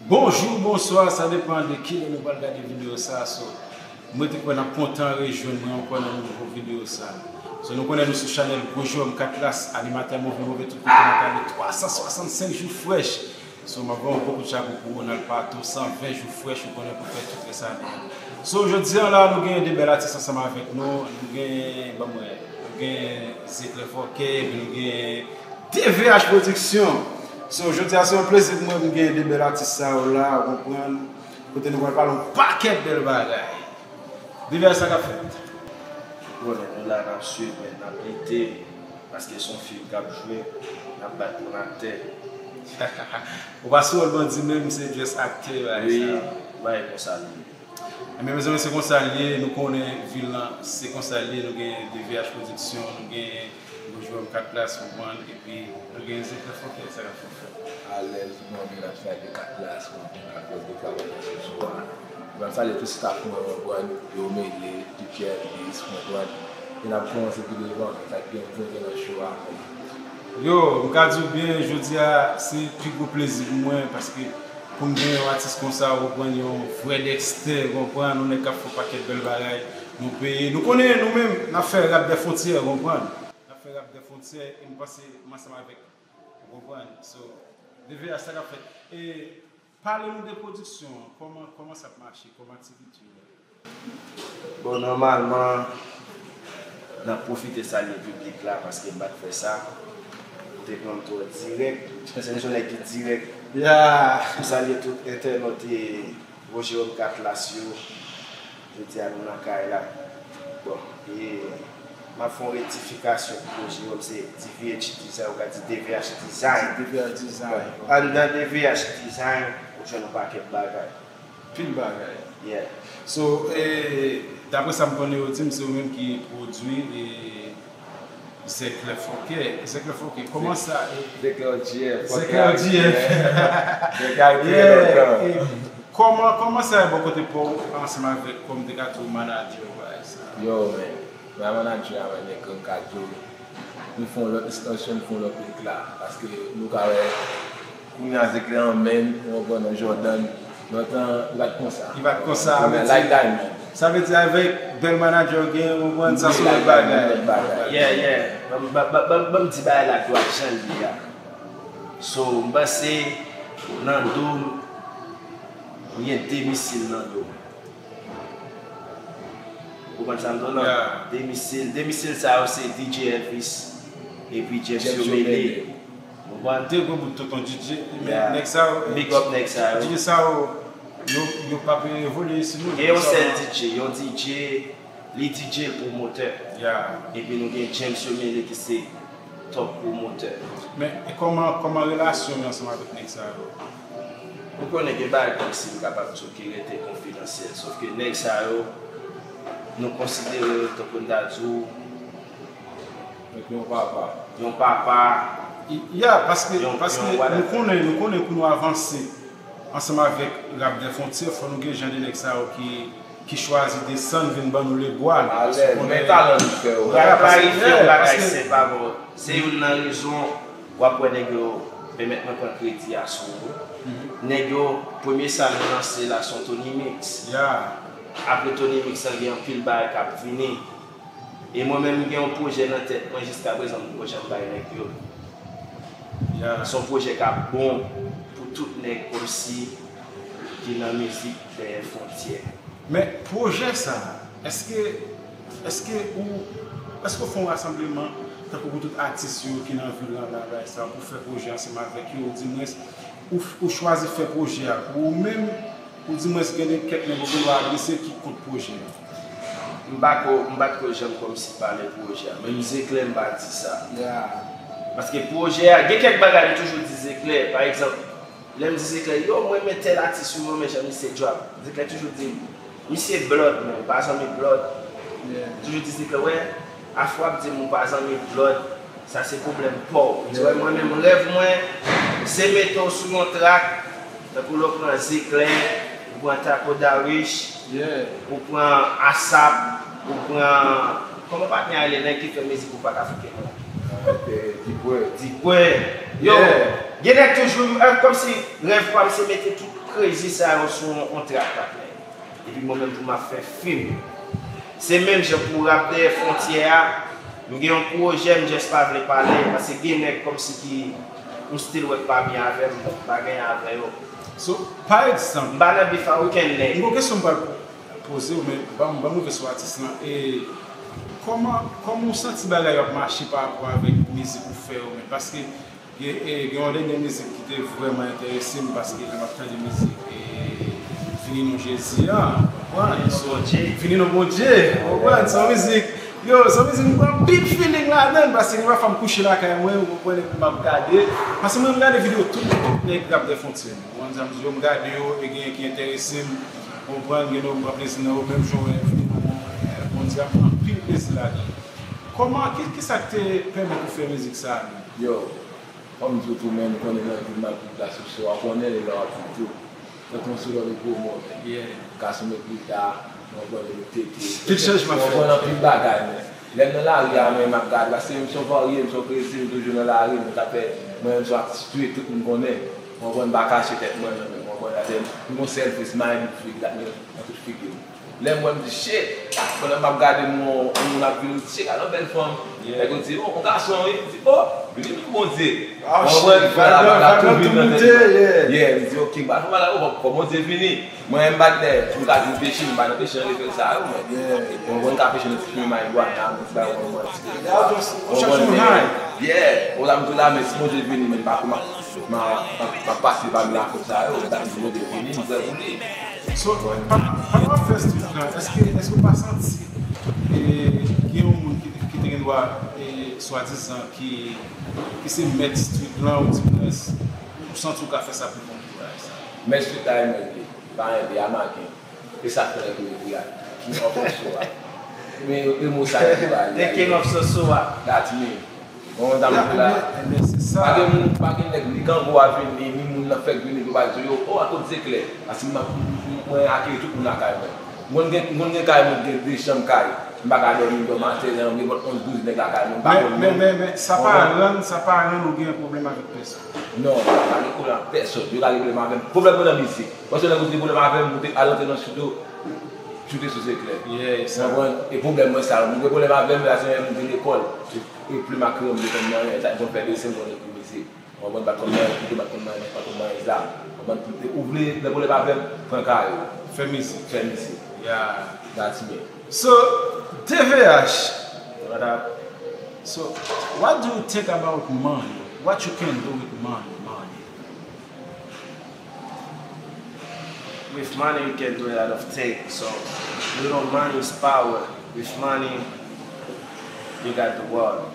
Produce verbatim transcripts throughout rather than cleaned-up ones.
Bonjou, bonswa, sa depann de kilè nou pral gade videyo sa. So, mwen te kwè n ap kontan rejwenn mwen ankò nan nouvo videyo sa. So, nou konnen nou sou chanèl Gwo Jewòm Katlas, animatè move move tout kote nan kale twa san swasannsenk jou frèch. So, m ap ba w gwo kout chapo pou Ronald Pato, san ven jou frèch, ou konnen pou fè tout rès ane a. So, jodi a la, nou gen de bèl atis ansanm avèk nou. Nou gen, ban m wè, nou gen Zeklè Fòkè, epi nou gen D V H Production. So, jodi a, se yon plezi pou mwen pou m gen de bèl atis sa yo la, ou konprann? Kote nou pral pale yon pakèt bèl bagay. D V H, sa k ap fèt? Ou konnen, nou la, n ap swiv, men n ap lite, paske se yon fim k ap jwe, n ap bat pou n aktè. Ou pa sou wòl bandi menm, se just aktè, bagay sa. Wi, bagay konsa li ye. Ebyen, mezanmi, se konsa l ye, nou konnen vil lan, se konsa l ye, nou gen D V H Production, nou gen Gwo Jewòm Katlas, ou konprann, epi nou gen Zeklè Fòkè, sa k ap fèt. Alèz, nou gen Zeklè Katlas, nou gen Zeklè Fòkè, nou gen Zeklè Fòkè, nou gen Zeklè Fòkè. Mwen salye tout staff mwen, w konprann, yo mele, D J Elvis, w konprann. E n ap kòmanse pi devan, sa k gen pou gen nan show a. Yo, m ka di w byen, jodi a, se pi gwo plezi pou mwen, paske pou m gen yon atis konsa, w konprann, yon vrè Dexter, w konprann, yon nèg k ap fè yon pakèt bèl bagay, nou peye. Nou konnen, nou menm, n ap fè rap dè fwontyè, w konprann. N ap fè rap dè fwontyè, e m panse, m ansanm avèk, w konprann. So, D V H, sa k ap fèt. E, pale nou de pwodiksyon an, kòman, kòman sa ap mache, kòman aktivite yo ye? Bon, nòmalman, n ap pwofite salye piblik la, paske m pa t fè sa. Ou te pran m twò dirèk. Se yon nèg ki dirèk. Ya. M salye tout entènòt e Gwo Jewòm Katlas yo. Jodi a, nou nan kay la. Bon, e m ap fè yon rektifikasyon pou Gwo Jewòm, se D V H Design, ou ka di D V H Design. D V H Design. Bon, anndan D V H Design, ou jwenn yon pakèt bagay. Pil bagay. Yeah. So, e, daprè sa m konnen yo di m, se ou menm ki pwodui, e, Zeklè Fòkè. Zeklè Fòkè. Kòman sa, e, Zeklè O G F, Zeklè O G F. Fòkè Ayiti, Fòkè Ayiti, yeah, lontan. E, kòman, kòman sa ye bò kote pa w ansanm avèk, kòm te ka di w, manadjè w, bagay sa? Yo, men, mwen manadjè a, mwen, nèg, m ka di w, nou fè yon lòt estansyon, nou fè yon lòt ekla. Paske nou ka wè, kounye a Zeklè an menm, ou konprann, nan Jordan, lontan, li pa t konsa. Li pa t konsa, kounye a, like diamond. Sa vle di avèk bèl manadjè w genyen, ou konprann, sa se yon lòt bagay. Lòt bagay. Yeah, yeah. Ban m, ban, ban, ban, ban m di bagay la dwat jan l ye a. So, m panse nan do m, m gen de misil nan do m. Ou konprann sa m di w lan? Yeah. De misil, de misil sa yo se D J Elvis epi James Yomele. Ou konprann? De gwo bout tonton D J, men nèg sa yo, big up nèg sa yo. D J sa yo, yo, yo p ap evolye si nou. Gen yon sèl D J, yon D J, li D J l pwomotè. Yeah. Epi nou gen James Yomele ki se top pwomotè. Men, e kòman, kòman relasyon w ansanm avèk nèg sa yo? Ou konnen gen bagay kòmsi m kapab di w ki rete konfidansyèl, sòf ke nèg sa yo, nou konsidere yo tankou n ta di w, tankou yon papa. Yon papa. Ya, paske, yon, paske yon whatever. Nou konnen, nou konnen pou nou avanse ansanm avèk Rap Dè Fwontyè, fò nou gen jan de nèg sa yo ki, ki chwazi desann vin ban nou lebwa. Alèz, men talan nou fè yo. Pral klarifye yon bagay senp avè w. Se youn nan rezon w ap wè nèg yo pèmèt mwen pran kredi a sou ou. Nèg yo, premye sa nou lanse la, se yon Tony Mix. Ya. Apre Tony Mix lan, gen anpil bagay k ap vini. E mwen menm, m gen yon pwojè nan tèt mwen, jiska prezan m poko janm bay nèg yo. Ya. Se yon pwojè k ap bon pou tout nèg kòmsi ki nan mizik dèyè fwontyè. Men pwojè sa, èske, èske ou, èske w fè yon rasanbleman tankou pou tout atis yo ki nan vil lan, bagay sa, pou fè pwojè ansanm avèk yo, dimwens, ou, ou chwazi fè pwojè a pou ou menm, oudimwens gen de kèk nèg ou gen dwa adrese ki kont pwojè a? M pa ko, m pa t ko janm kòmsi pale pwojè a, menm Zeklè m pa di sa. Ya. Paske pwojè a, gen kèk bagay m toujou di Zeklè, pa egzanp, lè m di Zeklè, yo, m renmen tèl atis, wi, m renmen jan misye drop. Zeklè toujou di m, misye Blood, men, ou pa zanmi Blood. Yeah. Toujou di Zeklè, wè, afè w ap di m ou pa zanmi Blood, sa se pwoblèm pa w. Ou di, wè, mwen menm, rèv mwen, se mete w sou yon track, tankou lè w pran Zeklè, ou pran Tako Darich, yeah, ou pran Asap, ou pran, kòman patnè a rele, nèg ki fè mizik pou Pak Afriken an? Eh, Dipwè. Dipwè. Yo, yeah, gen nèg toujou, eh, kòmsi rèv pa m se mete tout Crazy sa yo sou yon, yon trak, patnè. Epi mwen menm tou m ap fè fim. Se menm jan pou rap dèyè fwontyè a, m gen yon pwojè, m jis pa vle pale, paske gen nèg kòmsi ki m still wè k pa byen avè m, m pa genyen avè yo. So, pa egzanp, m pa nan bif a okenn nèg. M gen yon kesyon m pral poze w, men ban m, ban m rive sou atis lan. E kòman, kòman w santi bagay yo ap mache pa rapò avèk mizik ou fè yo menm? Paske gen, e, gen yon dènye mizik ki te vrèman enterese m, paske lè m ap tande mizik, e, Vini Non Jezi a, w konprann? Vini Non Bondye. Vini Non Bondye, w konprann? Se yon mizik, yo, se yon mizik m pran anpil feeling ladan l, paske gen yon fwa m kouche lakay mwen, w konprann, epi m ap gade, paske mwen, m gade videyo tout, tout nèg rap dèyè fwontyè. Ou konprann sa m di, yo, m gade yo, e gen ki enterese m, ou konprann, gen nou m pran plezi nan yo, menm jan w wè Vini Non, e, Bondye, m pran anpil plezi ladan l. Kòman, ki, ki sa k te pèmèt ou fè mizik sa a menm? Yo, kòm m di w tou, men, m konnen nan vi m ap viv la, sou, sou, w konnen lè w ap viv tou. Tankou yon sou lòt gwo mò, men. Yeah. Gason met pita, mwen pran de tete. Pil chanjman fèt. Mwen pran anpil bagay, men. Lè m nan lari a, men, m ap gade, paske m se yon varye, m se yon krezi, m toujou nan lari, m ka fè, mwen menm se yon atis street, tout moun konnen. Mwen pran, m pa kache tèt mwen, non, men, mwen pran, m gon sèl fis, m gen yon figi, gade nan tout figi m. Lè m wè m di, shit! Pandan m ap gade m wè yon, yon moun ap vini, m di, shit, gade yon bèl fanm. Yeah. Nèg yo di, oh, yon gason, wi. M di, oh, vini non Bondye. Ah, mwen shit, wè m fè la, bagay la tou vin nan tèt mwen. Yeah. Yeah, m di, ok, m pa fè bagay la, oh, fò Bondye vini. Mwen menm, patnè, m ka di m peche, m pa nan peche nan level sa yo, men. Yeah. Mwen, mwen ka peche nan ti fimen marijuana, men se pa yon mwen. Yeah, just, ou chèche yon high. Yeah, ou la m tou la, men si Bondye vini, men m pa kouman. M a, m a, m a pase pami lakòz sa yo, m ta di Bondye vini, m prè pou li. So, pandan w ap fè street lan, èske, èske w pa santi, e, gen yon moun ki, ki te gen dwa, e, swadizan ki, ki se mèt street lan, ou di prens, ou santi w ka fè sa pou kont ou, bagay sa? Mèt street la, e mèt li, pa enpe, a maken. E sa k fè nèg yo ekri a King of Soso a. Men e mo sa yo di ba li a. The King of Soso a. That's me. Bon, dam la. Ebyen, ebyen, se sa. Pa gen moun, pa gen nèg, ni gango a vini, ni moun nan fèk vini, yo pa di yo, oh, akoz zeklè. Paske m, m, m, mwen akeye tout moun lakay mwen. M konn gen, m konn gen kay mwen ki gen de chanm kay. M pa ka dòmi, m dòmi atè, gen nenpòt onz douz nèg lakay mwen, m pa konn moun. Men, men, men, men, sa pa rann, sa pa rann ou gen pwoblèm avèk pèsòn. Non, m pa gen pwoblèm ak pèsòn. Yo ka gen pwoblèm avè m. Pwoblèm mwen nan mizik. Paske lè ou gen pwoblèm avè m, ou te al antre nan studio, choute sou zeklè. Yeah, sa. Ou konprann? E pwoblèm mwen sa, ou gen pwoblèm avè m, la se yon moun ki lekòl. E plim ak kreyon m te konn manyen, sa m konn fè desen, m konn ekri mizik. Ou konprann? M pa t konn manyen kouto, m pa t konn manyen, m pa t konn manyen zam. Ou konprann? Ou vle gen pwoblèm avè m, pran kare w. Fè mizik. Fè mizik. Yeah. That's me. So, T V H, what up? So, what do you think about money? What you can do with money, money? With money, you can do a lot of things. So, you know, money is power. With money, you got the world.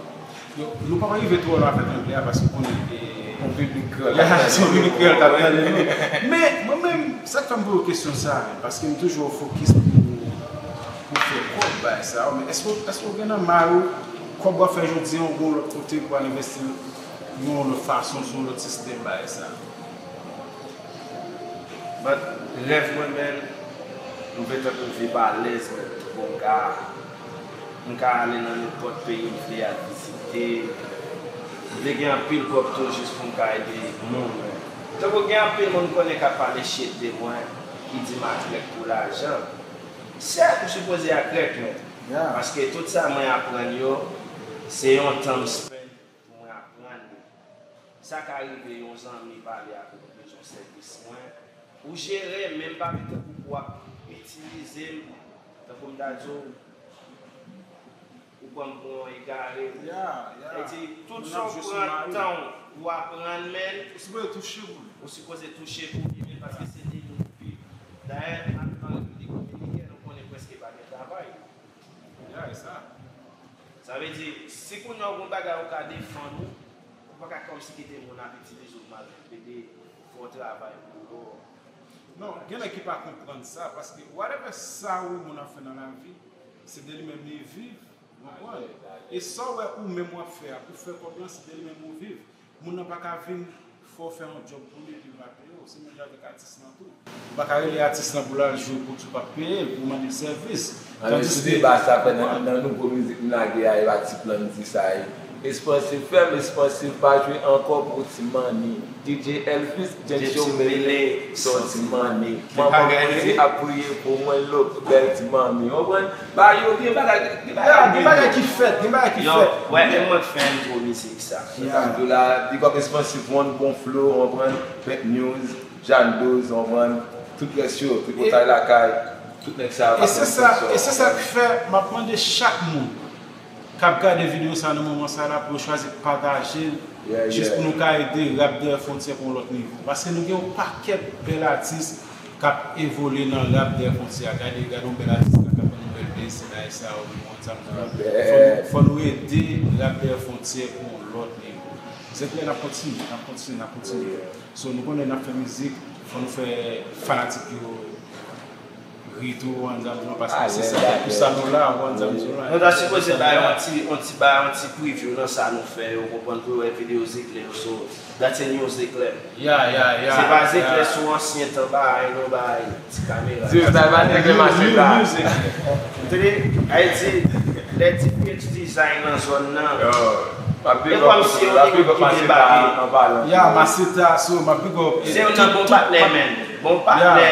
Yo, nou pa rive twò lwen avèk anglè a, paske w konnen, e, yon piblik kreyòl k ap tande nou. Yeah, se yon piblik kreyòl k ap tande nou. Men, mwen menm, sa k fè m poze w kesyon sa a, paske m toujou fokis pou, pou fè kòb, bagay sa yo. Men èske, èske w gen nan may ou, kòb w ap fè jodi a, w gen yon lòt kote pou al envesti l yon lòt fason, sou yon lòt sistèm, bagay sa yo? But rèv mwen, man, m vle tankou m viv alèz, man, pou m ka, m ka ale nan nenpòt peyi m vle al vizite. M vle gen anpil kòb tou jis pou m ka ede moun, man. Tankou gen anpil moun m konnen k ap pale shit de mwen, ki di m akrèk pou lajan. Sèt, m sipoze akrèk, man. Yeah. Paske tout sa mwen aprann yo, se yon tan m spend pou mwen aprann li. Sa ka rive yon zanmi pale avè w, bezwen sèvis mwen. Ou jere, men m pa vle tankou pou w ap itilize m, tankou m ta di w, ou pran m pou yon egare. Yeah, yeah. Sa vle di, tout sa w pran tan w pou w aprann, men ou sipoze touche pou li. Ou sipoze touche pou li, men paske se de nou ki. Dayè, an, an Repiblik Dominikèn, nou konnen prèske pa gen travay. Yeah, e sa. Sa vle di, si kounye a w gen yon bagay ou ka defann ou, ou pa ka kòmsi kite moun ap itilize w mal, ede fè w travay pou yo. Non, gen nèg ki pa konprann sa, paske whatever sa wi moun ap fè nan lavi, se de li menm li viv, ou konprann? E sa w wè ou menm w ap fè a, pou fè kòb lan, se de li menm ou viv. Moun nan pa ka vin fè w fè yon djòb pou li epi l pa peye w. Se menm jan avèk atis lan tou. Ou pa ka rele atis lan pou l al jwe pou di w p ap peye l, pou w mande l sèvis. Tandis ke deba sa fè nan, nan nouvo mizik m lage a, e pa ti plan m di sa, e Espansiv fèm, espansiv pa jwe ankò pou ti manni. D J Elvis, James Show mele, son ti manni. Manman Bondye ap priye pou mwen, lòk bèl ti manmi. Ou konprann? Ba yo, gen bagay, gen bagay, gen bagay ki fèt, gen bagay ki fèt. Yo, wè, e mwen k fè entwo mizik sa. Sa m di w la, big up Espansiv One, bon flow, ou konprann? Pep News, Jeanne Doze, ou konprann? Tout rès yo, Tripotay Lakay, tout nèg sa yo k ap fè sa. E se sa k fè m ap mande chak moun k ap gade videyo sa nan moman sa la pou yo chwazi pataje l, jis pou nou ka ede rap dèyè fwontyè pou yon lòt nivo. Paske nou gen yon pakèt bèl atis k ap evolye nan rap dèyè fwontyè a. Gade, gade yon bèl atis la k ap ban nou bèl plezi nan sa yo, nou konn sa m di la. Fò nou, fò nou ede rap dèyè fwontyè pou yon lòt nivo. Se klè, n ap kontinye, n ap kontinye, n ap kontinye. So, nou konnen n ap fè mizik, fò nou fè fanatik yo ri tou, ou konn sa m di w la, paske se sa, pou sa nou la, ou konn sa m di w la. Nou ta sipoze bay yon ti, yon ti, bay yon ti preview nan sa nou fè yo, konprann, pou yo wè videyo Zeklè yo, so, that's a new Zeklè. Ya, ya, ya. Se pa Zeklè sou ansyen tan bagay, non, bagay, ti kamera. Di sa, pa Zeklè mache la. Ou tande? Ayiti, lè ti P H design nan zòn nan. Yo, m ap big up, m ap big up Maseta an palan. Ya, Maseta, so, m ap big up. Se youn nan bon patnè, man. Bon patnè.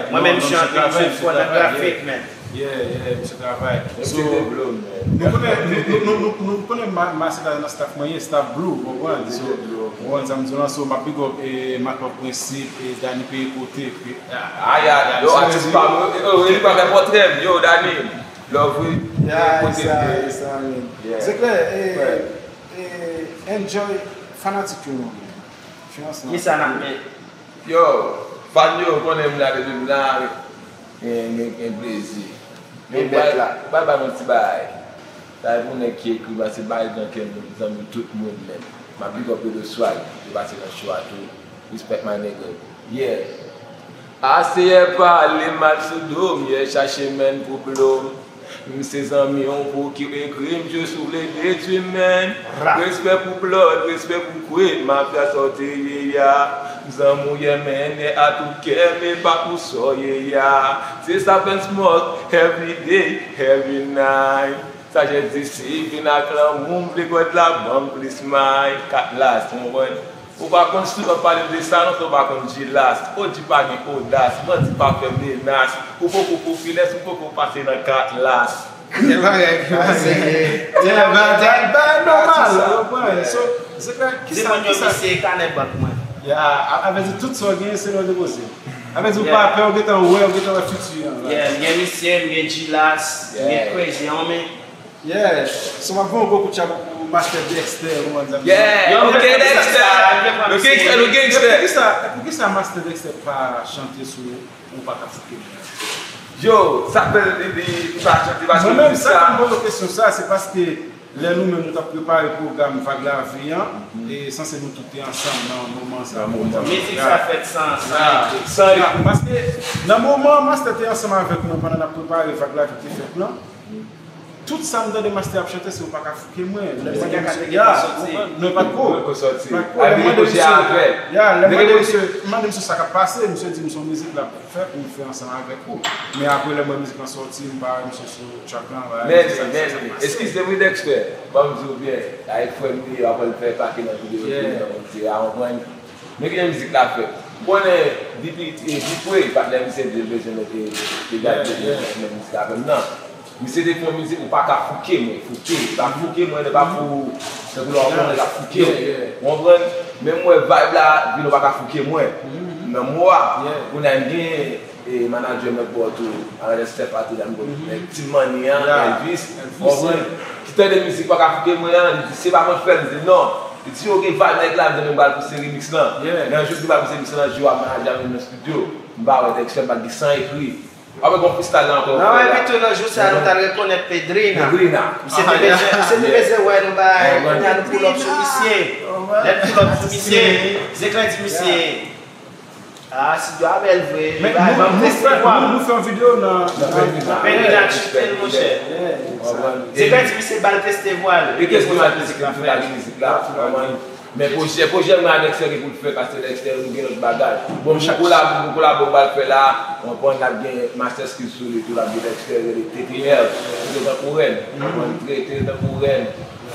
Mwen menm, misye anpil, misye fò nan grafik, man. Yeah, yeah, misye travay. So, nou konnen, nou, nou, nou, nou, nou konnen Ma-, Maseta nan staff mwen ye, staff Blue, ou konprann? So, ou konprann sa m di w la, so, m ap big up, e, Marc Love Principe, e, Dany Peye Kote, e, a, a, yo, atis pa m, yo, yo, li pa fè pòtrè m, yo, Dany, love wi, kote m ye. Yeah, sa, sa, man. Yeah. Se klè, e, e, enjoy fanatik yo, man. Kisa n ap met? Yo, fan yo, konnen m la depi m la, gen, gen, gen plezi. Yo, bay, bay, bay yon ti bagay. Sa e pou nèg ki ekri, paske bagay nan kè m, zanmi tout moun, man. M ap big up Dodo Swag, li pase nan show a tou. Respect my nigga. Yeah. Aseyè pale mal sou do m, yeah, chache men pou blo m. M se zanmi w pou ki ekri m, jis ou vle detwi m, man. Respè pou Blood, respè pou Queen, mafya sa w te ye a. M zanmi w, yeah, man, yeah, a tout kè, men pa pou sa w ye a. Se sa Prince Mark, every day, every night. Sajès di si vin ak lanmou, m vle God la ban m plis may. Kat las, ou konprann? Ou pa konn si w ap pale de sa non, se w pa konn G-Las. O G pa gen odas, bandi pa fè menas. Ou poko popilè si w poko pase nan kat las. Gen bagay ki pase. Gen bagay ba nòmal, ou konprann? So, se klè, kisa, kisa misye kanè bank mwen. Ya, a, avè di tout sa w genyen se nan depoze. Avè di ou pa pè, ou gentan wè, ou gentan wè fiti an. Yeah, m gen misye, m gen G-Las, m gen Crazy Homie. Yeah. So, m ap voye yon gwo kout chapo pou Master Dexter, ou konprann sa m di? Yeah, yo, nou gen gangsta, nou gangsta, nou gangsta. Poukisa, poukisa Master Dexter pa chante sou Ou Pa Ka Fouke Mwen? Yo, sa fè li, li, li pa chante paske mwen menm, sa k fè m poze w kesyon sa, se paske lè nou menm nou t ap prepare pwogram Vag Lavi an, e sanse nou tout te ansanm nan moman sa. Nan moman. Mizik sa fèt san, san ekri. San ekri. Paske nan moman Master te ansanm avèk mwen pandan n ap prepare Vag Lavi ki te fèt lan, tout sa m tande Master ap chante, se Ou Pa Ka Fouke Mwen. Lè mwen te misye, ya, non, e pa t ko. Mwen ko sòti. Pa t ko. Lè mwen te misye, ya, lè mwen te misye, mwen te misye sa k ap pase, misye di m se yon mizik l ap fè pou m fè ansanm avèk ou. Men apre, lè mwen mizik lan sòti, m pa wè misye sou track lan, men, men, eskize m wi, Dexter, ban m di w byen, avèk frè m li ye, apre l fè pake nan videyo, yeah, nan moun se a, ou konprann? Men kijan mizik la fèt? M konnen depi, e, depi patnè misye te bezwen mete, te gade, yeah, yeah, men mizik la fè m nan. Misye te fè yon mizik, Ou Pa Ka Fouke Mwen, fouke, li pa fouke mwen, li pa pou, tankou lè w ap konnen l ap fouke w. Yeah, yeah. Ou konprann? Men m wè vibe la vin Ou Pa Ka Fouke Mwen nan mo a. Yeah. Kounye a m gen e manager m nan bò tou, Alex Steph Atelier, m konn nèg Team Money an, Elvis, ou konprann? Ki tande mizik Pa Ka Fouke Mwen an, li di, "Se pa mwen k fè l," m di, "Non." Li di, "Yo, gen vibe nèg la," m di, "Men m pral pouse remix lan." Nan jou m pral pouse remix lan, jou a manager m vin nan studio, m pa wè Dexter, m pa t gen san ekri. Apre gon freestyle la ankò. Nan repito nan jou sa a, nou t al rekonèt Pedrina. Pedrina. Misye te bezwen, misye te bezwen wè nou bay, kounye a nou pull up sou misye. Lè n pull up sou misye, Zeklè di misye, Ah, studio a bèl vre. Men nou, nou fè, nou, nou fè yon videyo nan, nan Pèlina Chicken, monchè. Se pèdi misye bal teste vwa l. Li teste vwa l, mizik la fè. Men pwojè, pwojè mwen avèk Dexter gen pou l fè, paske Dexter nou gen lòt bagay. Bon, m kolabo, m kolabo m pral fè la, ou konprann, n ap gen Master Skills sou li tou, l ap gen Dexter, rele T T L, trete tankou rèn, ou konprann, trete tankou rèn.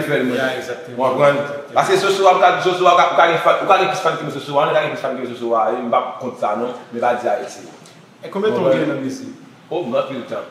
te fè l, mwen. Ou konprann? Paske Soso a, ou ka di Soso a, ou ka gen fan, ou ka gen plis fan ke Soso a, ou ka gen plis fan ke Soso a, m p ap kont sa non, men pa di Ayiti. E konbyen tan w gen nan mizik? Oh, m gen anpil tan.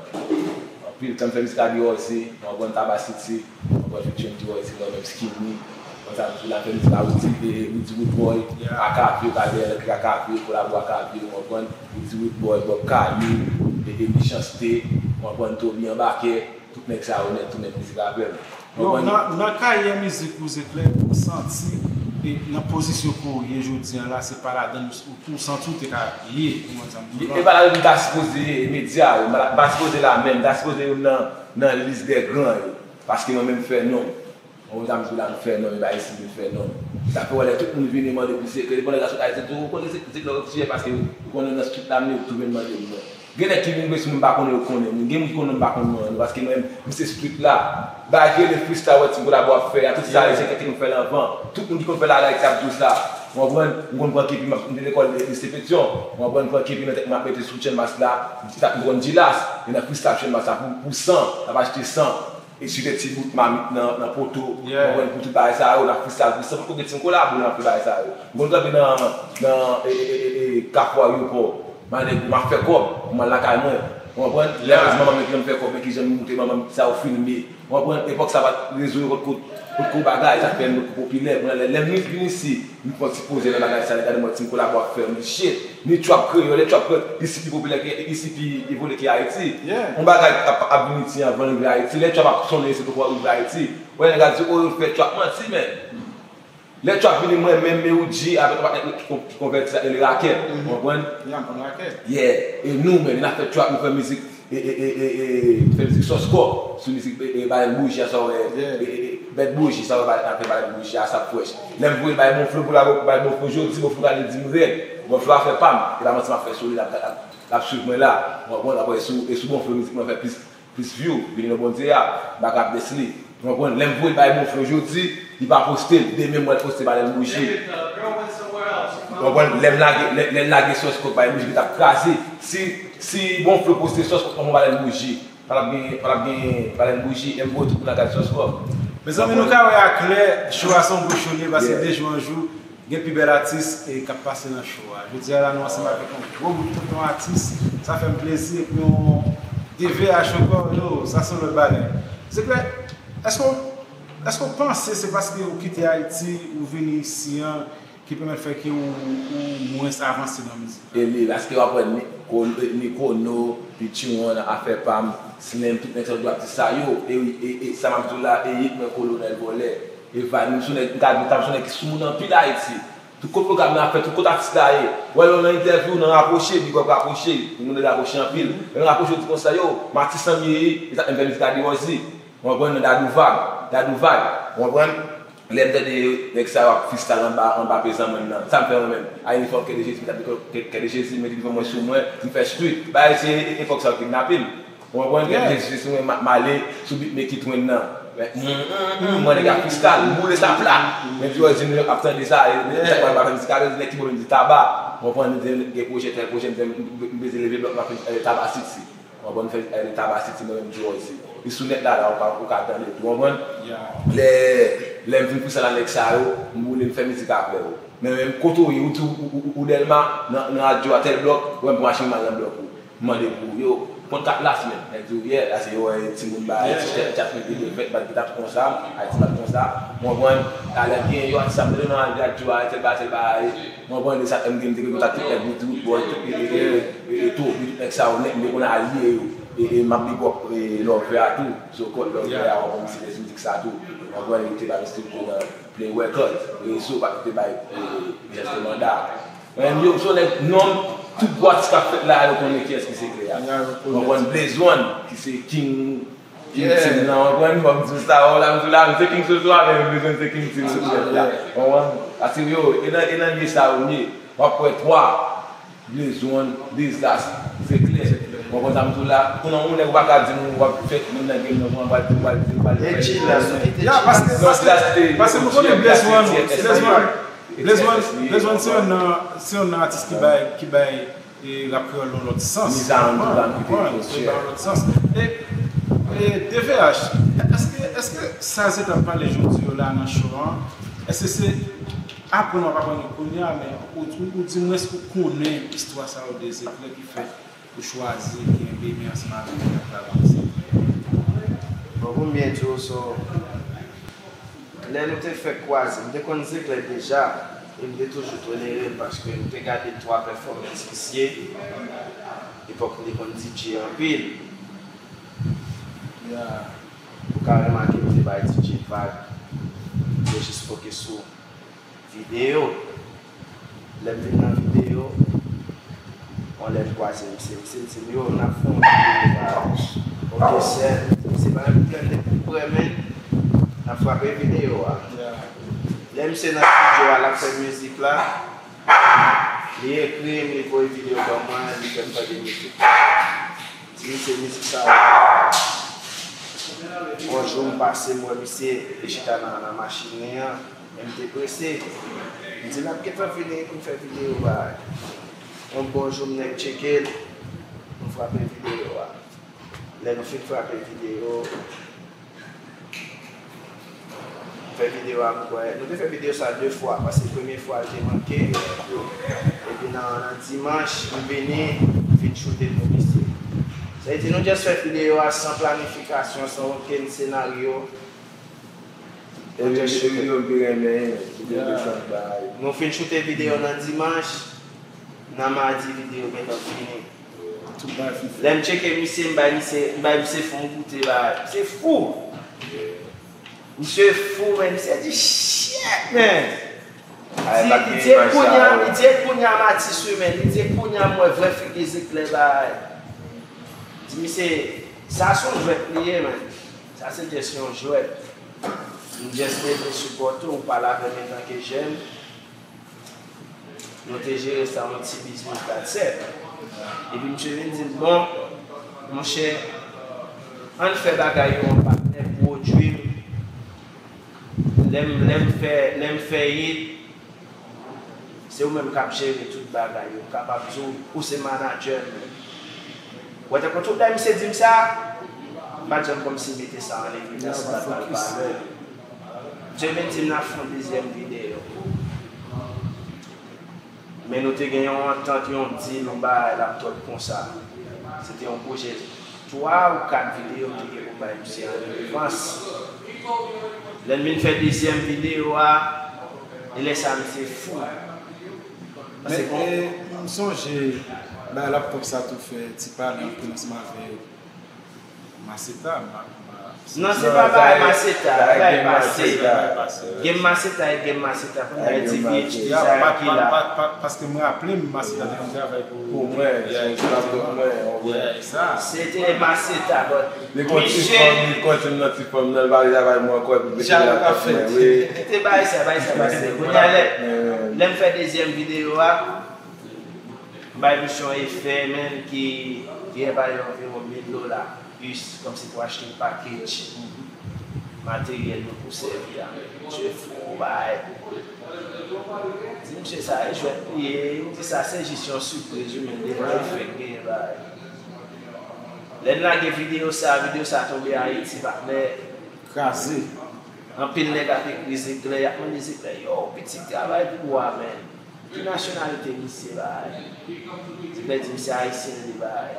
Anpil tan m fè mizik a D R C, m konprann Taba City, m konprann featuring D R C, mwen menm Skinny. Konn sa m di la, m fè mizik a Rudy, e, Rudy Root Boy, Akave, Kader, Akave, kolabo Akave, m konprann Rudy Root Boy, Bob Kalu, e, e Mechanste, m konprann Toby Anbakè, tout nèg sa yo nèt, tou nèt mizik avè m. Yo, nan, nan karyè mizik ou, Zeklè, ou santi, e, nan pozisyon ke w ye jodi a la, se pa ladan l ou, ou santi w te ka ye, ou konprann sa m di w la? E pa ladan m ta sipoze ye, e medya yo, m pa, m pa sipoze la menm, m ta sipoze youn nan, nan lis dè gran yo. Paske mwen menm m fè non m. Ou konprann sa m di w la, m fè non m, e pa isit m fè non m. Sa fè w wè lè tout moun vini mande pou Zeklè, depi lè l ka sot Ayiti, tou, ou konnen se, se lè w ti ye paske ou konnen nan street la m ye, ou tou vin mande m mwen. Gen nèg ki vin mwen si mwen pa konnen yo konnen m. Gen moun ki konnen m pa konn mwen, paske mwen, m se street la. Bagay ki rele freestyle, wè ti kolabo ap fè a, tout sa, se kèk moun fè l anvan. Tout moun ki konn fè l a Ayiti ap di w sa. Ou konprann? M konn pran kepi, m ap, m te lekòl lise Petyon. Ou konprann? M pran kepi nan tèt mwen, m ap mete sou Channmas la. M t ap konn Jilas. E nan freestyle Channmas la pou, pou san, n ap achte san. E swiv ti bout mamit nan, nan poto. Ou konprann? Pou tout bagay sa yo, n ap freestyle pou san. Poko gen ti kolabo, n ap fè bagay sa yo. M konn kanpe nan, nan, e, e, e, e, e, Kafou Ayewopò. Mwen nèg, m ap fè kòb, m al lakay mwen. Ou konprann? Lè yo di manman m, men kijan m fè kòb, men kijan m moute manman m, sa yo filme. Ou konprann? Epòk sa pa t rezo yo, potko, potko bagay, sa fè m potko popilè. Mwen, lè, lè m vin isi, m pran ti poze nan bagay sa, nèg gade mwen, ti kolabo ap fè, m di, shit, ni trap kreyòl, e trap kreyòl, isi pi popilè ke, isi pi evole ke Ayiti. Yon bagay ap, ap vin isi anvan l rive Ayiti. Lè trap ap sonnen isi, potko rive Ayiti. Wè, nèg ap di, oh, yo fè trap, manti, men. Lè trap vini mwen menm, Mewou G avèk yon patnè ki kon-, ki konvèti sa, rele Rakèt. Ou konprann? Yeah, m konn Rakèt. Yeah. E nou menm, n ap fè trap, nou fè mizik, e, e, e, e, e, fè mizik Sòs Kòk, sou mizik, e, e, Balèn Bouji a, sa w wè, e, e, e, Bèt Bouji, sa w wè, n ap fè Balèn Bouji a, sa fresh. Lè m voye l bay Bon Flo pou l al bay Bon Flo jodi, Bon Flo gade l di m rèd. Bon Flo a fè pa m, e pa manti m ap fè sou li, l ap, l ap, l ap swiv mwen la. Ou konprann? Apre, e sou, e sou Bon Flo mizik mwen fè plis plis view, vini nan Bondye a, m pa ka bless li. Ou konprann? Lè m voye l bay Bon Flo jodi, li pa poste l. Demen m pral poste Balèn Bouji. Ou konprann? Lè m lage, lè, lè l lage Sòs Kòk, Balèn Bouji gentan ap kraze. Si, si Bon Flo poste Sòs Kòk anvan Balèn Bouji, pa t ap gen, pa t ap gen Balèn Bouji, lè m voye tout moun al gade Sòs Kòk. Mezanmi, nou ka wè aklè, show a se yon gwo show li ye, paske de jou an jou, gen pi bèl atis, e, k ap pase nan show a. Jodi a la, nou ansanm avèk yon gwo bout tonton atis. Sa fè m plezi, epi yon D V H ankò, yo, sa se yon lòt bagay. Zeklè, èske w, èske w panse se paske ou kite Ayiti, ou vini isi an, ki pèmèt fè ke ou, ou mwens avanse nan mizik la? E li, paske w ap wè Ni-, Ko-, Nikono, Pichiwon, Afè Pa M, Slim, tout nèg sa yo, tout atis sa yo, e, e, e sa m ap di w la, e yik mwen Kolonèl Vòlè. E vibe, m sou nèg, m ta, m ta sou nèg ki sou moun anpil Ayiti. Tout kote pwogram nan ap fèt, tout kote atis la ye. Wè, lè w nan entèvyou, nan rapwoche, big up rapwoche. Moun nan rapwoche anpil. Lè nan rapwoche, w di konsa, yo, m atis an m ye, e sa fè m fè mizik a D R C. Ou konprann? Nan Dadou Vag, Dadou Vag. Ou konprann? Lè m tande nèg sa yo ap freestyle anba, anba pezan mwen nan. Sa m fè mwen menm? A inifòm Kè de Jezi, m t ap di Kè, Kè de Jezi, mete devan mwen sou mwen, m fè street. Bagay se epòk sa yo kidnape m. Ou konprann? Kè de Jezi sou mwen, m ap male sou beat Make It Rain nan. Men, mm, mm, mm, mwen nèg ap freestyle, m boule sa pla. Men di wè, di nou ap tande sa, e, e, sa pa, pa fè mizik avè, nèg ki bon, m di Taba. Ou konprann? M di gen pwojè, tèl pwojè, m di m bezwen leve blòk, m ap fè, e, Taba City. Ou konprann? Fè, e, Taba City, mwen menm di wè, di. Li sou nèt la, la, ou ka, ou ka tande tou, ou konprann? Lè, lè m fin freestyle a nèg sa yo, m boule, m fè mizik avè yo. Men menm kote w ye, ou di ou, ou, ou, ou Dèlma, nan, nan adyo a tèl blòk, ou wè m pran machin m al nan blòk ou. M mande pou yo, konn kat las menm. Nèg di w, yeah, la se yo, eh, timoun ba, eh, ti chat, chat, mete de vèt, bat gita tout konsa, Ayiti bat konsa. Ou konprann? Talè gen yo, atis sa m te nan al gad yo, eh, tèl bagay, tèl bagay. Ou konprann? E sa fè m gen, m te gen kontak tout nèg, Woody Wood Boy, tout, e, e, e, e, e, tou, tout nèg sa yo nèt, m te konn alye yo. E, e, m ap big up, e, Love a tou, so called Love a, ou konprann, se mizik sa tou. Ou konprann? Yo te ba m street nan Play Records, rezo pa t te bay, e, Jès de Manda. Mwen menm, yo, m se yon nèg, non m, tout gwo atis k ap fèt la a, yo konnen kiyès ki se Zeklè a. Mwen konn Blaze One, ki se King, King Team nan, mwen konn, fò m di w sa, wè w la, m di w la, m se King Soswa, men Blaze One se King Team, se chèf la. Mwen konn, paske yo, e nan, e nan lye sa yo m ye. W ap wè twa, Blaze One, Dezas, Zeklè. Ou konprann sa m di w la? Kounye a, yon nèg ou pa ka di m w ap fèt menm nan game nan, kounye a w pral di, w pral di, w pral di. Ya, paske, paske, paske nou konnen Blaze One, Blaze One, Blaze One se youn nan, se youn nan atis ki bay, ki bay, e, rap kreyòl yon lòt sans. Miza an tou la, m kite, konprann, ki bay yon lòt sans. E, e, D V H, èske, èske sa se t ap pale jodi yo la nan show an, èske se aprann w ap aprann yo kounye a, men ou, ou, ou di mwens ou konnen istwa sa yo de Zeklè ki fè Ou chwazi kenbe men ansanm avèk nèg la, m ap site. Bon, pou m byen di w, so, lè nou te fèk kwaze, m te konn Zeklè deja, e m te toujou tolere l paske m te gade twa pèfòmans misye, epòk li te konn D J anpil. Yeah. Ou ka remake m te bay D J vag, m te jis fokis sou videyo. Lè m vin nan videyo, yon lè m kwaze misye, misye di m, "Yo, n ap fè yon videyo la." Ok, sè, misye pa gen pwoblèm, depi m prè, men, n ap frape videyo a. Lè misye nan estidyo a, l ap fè mizik la, li ekri m, li voye videyo ban mwen, li fè m tande mizik la. Di misye mizik sa yo. Yon jou m pase, m wè misye, li chita nan, nan machin li an, men m te prese. M di, "N ap gentan vini pou n fè videyo, bay." Yon bon jou, m nèk tcheke l, nou frape videyo a. Lè nou fin frape videyo, fè videyo a, m kwè. Nou te fè videyo sa de fwa, paske premye fwa l te manke. Epi nan, nan dimanch, m vini, m vin choute pou misye. Sa vle di nou just fè videyo a san planifikasyon, san okenn senaryo. E videyo m pi renmen, videyo de chak bagay. Nou fin choute videyo nan dimanch, nan madi videyo gentan fini. Tout bagay fin fèt. Lè m tcheke misye, m bay misye, m bay misye fon goute, bay. Misye fou. Misye fou, men. Misye di, "Shit, man." Li di, li di, "Kounye a, li di, kounye a m atis wi, men." Li di, "Kounye a m wè vrè figi Zeklè, bay." Di, "Misye, sa se yon jwèt li ye, man. Sa se just yon jwèt." M just bezwen sipòte w, ou pale avè m antanke jèn. Nou te jere sa yon ti biznis dat sèt. Epi misye vin di m, "Bon, monchè, ann fè bagay yo an patnè, pwodui m. Lè m, lè m fè, lè m fè hit, se ou menm k ap jere tout bagay yo." M kapab di w, ou se manadjè m. Ou wè, tankou tout lè misye di m sa, m pa t janm kòmsi mete sa an evidans, m pa t ba l valè. Misye vin di m n ap fè yon dezyèm videyo. Men nou te gen yon antant, yon deal, yon bagay la, m twò konsa. Se te yon pwojè twa ou kat videyo m te gen pou m bay misye an revans. Lè n vin fè dezyèm videyo a, e lè sa misye fou. Men, e, m sonje, bay laptòp sa tou fè ti pale anpil ansanm avèk Maseta, ma, ma, non, se pa bagay Maseta, bagay pase. Game Maseta e Game Maseta, kounye a e T V H D sa ki la. Paske m raple m, Maseta te konn travay pou mwen, se yon laptòp mwen, yon bagay sa. Se te Maseta, but li gon ti fanm, li kontinye nan ti fanm nan, li pa vle travay mwen ankò, epi mete laptòp mwen, wi. Kite bagay sa, bagay sa pase. Kounye a lè, lè m fè dezyèm videyo a, m bay misye yon efè, menm ki, ki genlè vale anviwon mil dola, plis, kòmsi pou achte yon package materyèl nou pou sèvi a. Misye fou, bay. Di misye sa e jwèt li ye, m di sa se jis yon sipriz, wi, men devan efè k genyen, bay. Lè n lage videyo sa, videyo sa tonbe Ayiti, patnè. Kraze. Anpil nèg ap ekri Zeklè, y ap mande Zeklè, "Yo, pitit, travay pou ou a, men." Ki nasyonalite misye, bay? Zeklè di misye ayisyen li, bay.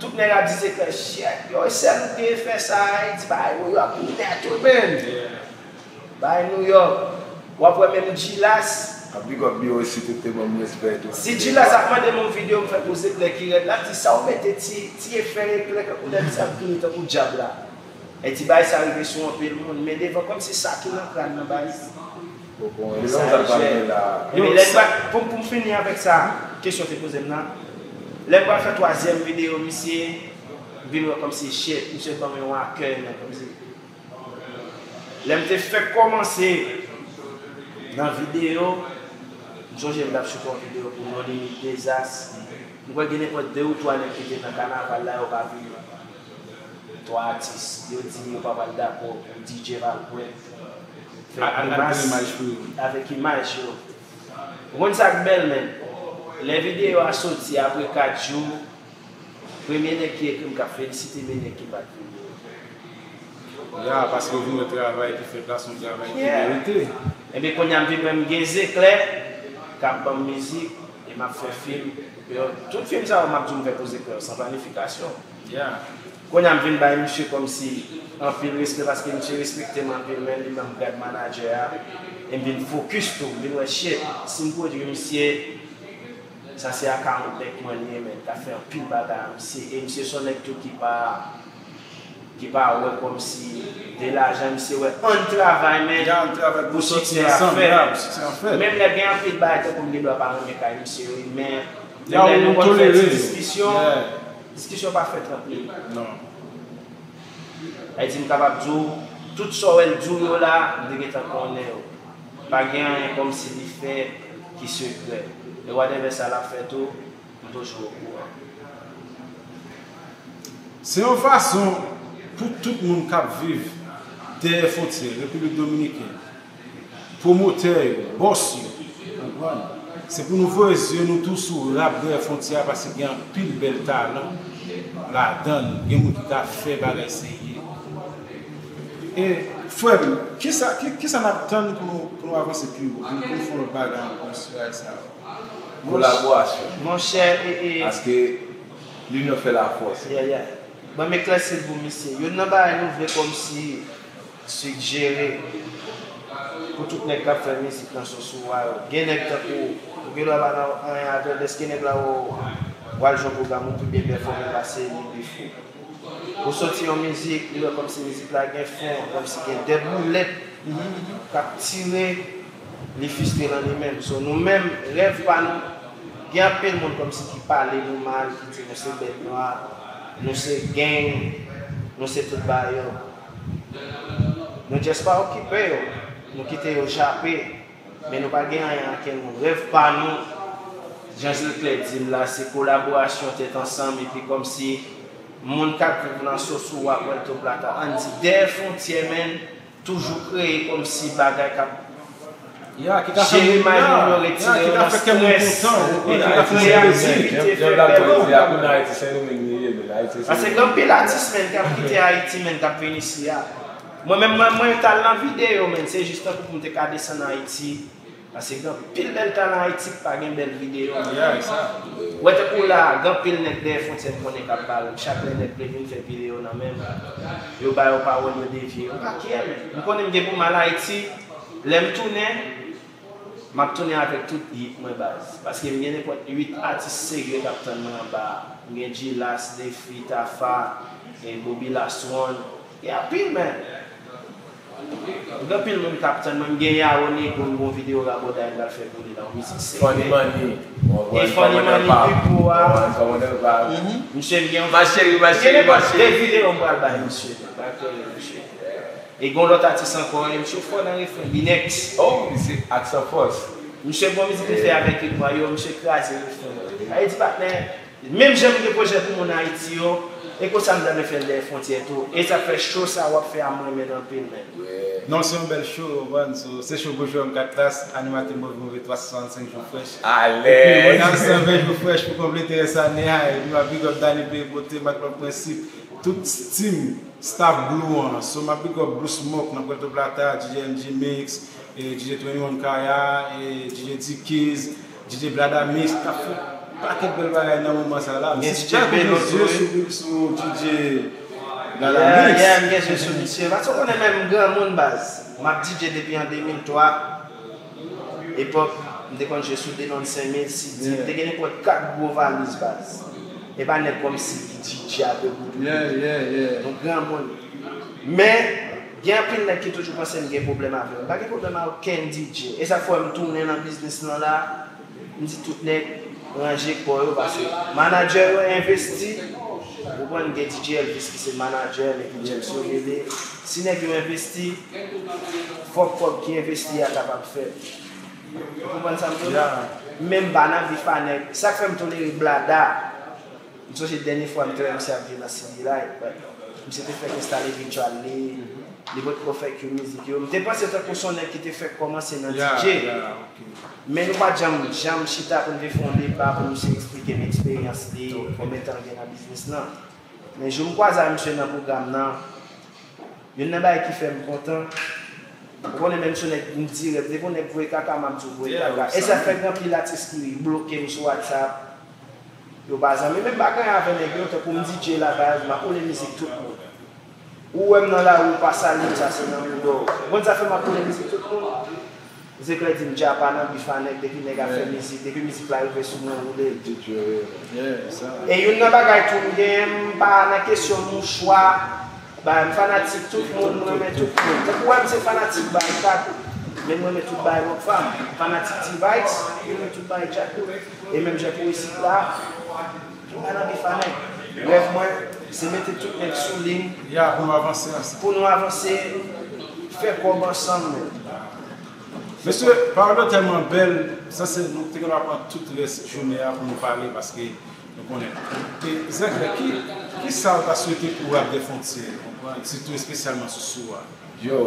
Tout nèg ap di Zeklè, "Shit, yo, e sèl ou ki fè sa," li di, "Bay, New York nèt, wi, men." Bay New York. W ap wè menm G-Las. A big up B O C, tout te ban m respè tou. Si G-Las ap mande m yon videyo m fè pou Zeklè ki rèd la, di sa ou mete ti, ti efè eklè, kankou lè misye ap tounen tankou dyab la. E ti bagay sa rive sou anpil moun, men devan kòmsi sa ki nan kràn nan bay. Sa e jwèt. Epi lè m pa, pou, pou m fini avèk sa, kesyon te poze m nan. Lè m pral fè twazyèm videyo, misye vin wè kòmsi shit, misye ban mwen yon akèy, men kòmsi. Lè m te fèk kòmanse nan videyo, m sonje m t ap choute yon videyo pou Non Limit Dezas. M kwè gen nenpòt de ou twa nèg ki te nan kanaval la, yo pa vini. Twa atis, yo di yo pa pral dakò pou D J Valpwent fè grimas avèk imaj yo. Ou konn sa k bèl, men? Lè videyo a soti, apre kat jou, premye nèg ki ekri m k ap felisite m, e nèg ki pa t vini yo. Ya, paske yo vin wè travay ki fèt la, se yon travay ki merite. Ebyen, kounye a m vin wè m gen Zeklè k ap ban m mizik, e m ap fè fim. Yo, tout fim sa yo m ap di w m fè Poze Kreyòl san planifikasyon. Kounye a m vin bay misye kòmsi anpil respè paske misye respekte m anpil, men li ban m grad manadjè a, e m vin fokis tou, m vin wè shit, si m pwodui misye, sa se akawont bèk mwen li ye, men, l ka fè anpil bagay a misye, e misye se yon nèg tou ki pa ki pa wè kòmsi de lajan, misye wè ann travay, men pou siksè a fèt. Menm lè gen anpil bagay tankou m gen dwa pa renmen kay misye wi, men lè nou konn fè ti diskisyon, diskisyon pa fèt anpil. Sa vle di m kapab di w, tout sa w wè l di w yo la, m te gentan konnen yo. Pa gen anyen kòmsi li fè ki sekrè. E whatever sa l ap fè tou, m toujou okouran. Se yon fason pou tout moun k ap viv dèyè fwontyè Repiblik Dominikèn, pwomotè yo, bòs yo, konprann? Se pou nou voye zye nou tou sou rap dèyè fwontyè a paske gen anpil bèl talan ladan l, gen moun ki ka fè bagay serye. E frè m, kisa, ki, kisa n ap tann pou nou, pou nou avanse pi wo, pou nou, pou nou fè yon lòt bagay ankò sou bagay sa yo? Kolaborasyon. Monchè, e, e. Paske linyon fè lafòs. Yeah, yeah. Ban m eklèsi l pou misye. Youn nan bagay nou vle kòmsi sijere pou tout nèg k ap fè mizik nan Sosouwa yo. Gen nèg tankou ou, ou gen dwa pa nan anyen avè l, dèske nèg la wè w, w al jwe yon pwogram ou pi byen pèfòme pase li defo. Ou soti yon mizik, li wè kòmsi mizik la gen fon, kòmsi gen de boulèt k ap tire, li fistre nan li menm. So, nou menm, rèv pa nou, gen anpil moun kòmsi ki pale nou mal, ki di nou se bèt nwa, nou se gang, nou se tout bagay yo. Nou just pa okipe yo, nou kite yo jape. Men nou pa gen anyen ak kenn moun. Rèv pa nou, jan Zilklè di l la, se kolaborasyon tèt ansanm epi kòmsi moun k ap viv nan Sosouwa, Puerto Plata, ann di dèyè fwontyè, men toujou kreye kòmsi bagay k ap jere may moun yo, retire yo nan strès, epi kreye aktivite, fè bèl moman. Paske gen anpil atis, men, k ap kite Ayiti, men, k ap vin isi a. Mwen menm, mwen, mwen t al nan videyo, men, se jis tankou pou m te ka desann Ayiti. Paske gen anpil bèl talan Ayiti k pa gen bèl videyo, men. Ou wè tankou la, gen anpil nèg dèyè fwontyè m konnen k ap pale. Chak lè nèg vle vin fè videyo nan men m, yo ba yo pawòl, yo devye. Yo pa care, men. M konnen m gen pou m al Ayiti, lè m tounen, m ap tounen avèk tout hit mwen, baz. Paske m gen nenpòt uit atis serye k ap tann mwen anba a. M gen G-Las, Defi, Tafa, gen Bobby Last One. Gen anpil, men. Gen anpil moun k ap tann mwen. M gen Yawo Negro, m gen yon videyo rabòday m pral fè pou li la, yon mizik serye. Funny Money. E Funny Money, Pipo a. Misye, m gen yon. Ma chérie, ma chérie, ma chérie. M gen nenpòt de videyo m pral bay misye. M pral kreye misye. E gen yon lòt atis ankò, e misye fò nan refren, Binex. Oh, misye atis an fòs. Misye gen yon mizik li fè avèk Rick Mayo, misye kraze refren an. Sa vle di, patnè, menm jan m gen pwojè pou moun Ayiti yo, e konsa m ta vle fè l dèyè fwontyè tou. E sa k fè show sa w ap fè a m renmen l anpil, men. Non, se yon bèl show, ou konprann? So, se show Boujwa M kat Klas, animatè Move Move twa san swasannsenk jou frèch. Epi, mwen nan san ven jou frèch pou konplete rès ane a. Epi, m ap big up Dany P Pote, Mac Love Prensip, tout team, staff Blue an. So, m ap big up Blue Smoke nan Puerto Plata, D J M G Mix, e D J twenty one Kaya, e D J Dickies, D J Blada Mix, k ap fè pakèt bèl bagay nan moman sa la. M espè ou gen zye sou, sou D J Blada Mix. Yeah, yeah, m gen zye sou misye. Paske w konnen menm granmoun baz. M ap D J depi an de mil twa. Epòk, m te konn jwe sou Denon senk mil, Sidi. M te gen nenpòt kat gwo valiz baz. E pa nèg kòmsi ki D J avè w pou tou. Nou granmoun. Men, gen anpil nèg ki toujou panse m gen pwoblèm avè yo. M pa gen pwoblèm ak okenn D J. E sa k fè m tounen nan biznis lan la. M di tout nèg ranje kò yo paske manadjè yo envesti. Ou konprann, gen D J Elvis ki se manadjè l epi James yo rele. Si nèg yo envesti, fòk kòb ki envesti a kapab fèt. Ou konprann sa m di w la? Men m pa nan bif a nèg. Sa k fè m tolere Blada. M sonje dènye fwa m te wè misye ap jwe nan City Light, but misye te fèk enstale Virtual League, li potko fèk yon mizik yo. M te panse tankou se yon nèg ki te fèk kòmanse nan D J. Men nou pa t janm, janm chita pou n te fè yon deba pou misye eksplike m eksperyans li, konbyen tan l gen nan biznis lan. Men jou m kwaze ak misye nan pwogram nan, youn nan bagay ki fè m kontan, ou konnen menm si yon nèg m dirèk, depi yon nèg voye kaka, m ap di w voye kaka. E sa fè gen anpil atis ki bloke m sou WhatsApp. Yo pa zanmi, menm bagay avè nèg yo, tankou m D J la, pa egzanp, m ap woule mizik tout moun. Ou wè m nan lari, ou pa salye m, sa se nan mouda w. Ou konn sa fè m ap woule mizik tout moun? Zeklè di m, Dja pa nan bif a nèg, depi nèg ap fè mizik, depi mizik la rive sou mwen, woule l. E youn nan bagay tou m genyen, m pa nan kesyon mouchwa, ba, m fanatik tout moun, m renmen tout moun. Tankou w wè m se fanatik Barikad, men m renmen tout bagay Rockfam. M fanatik T-Vice, m renmen tout bagay Djakout. E menm jan pou isit la, m pa nan bif a nèg. Rèv mwen, se mete tout nèg sou liy. Ya, pou nou avanse ansanm. Pou nou avanse, fè kòb ansanm nou. Mesye, pawòl yo tèlman bèl, sa se nou te gen dwa pran tout rès jounen an pou nou pale, paske nou konnen. E, Zèklè, ki, ki sa w ta swete pou Rap Dè Fwontyè, konprann? Sitou espesyalman sou Sou a. Yo,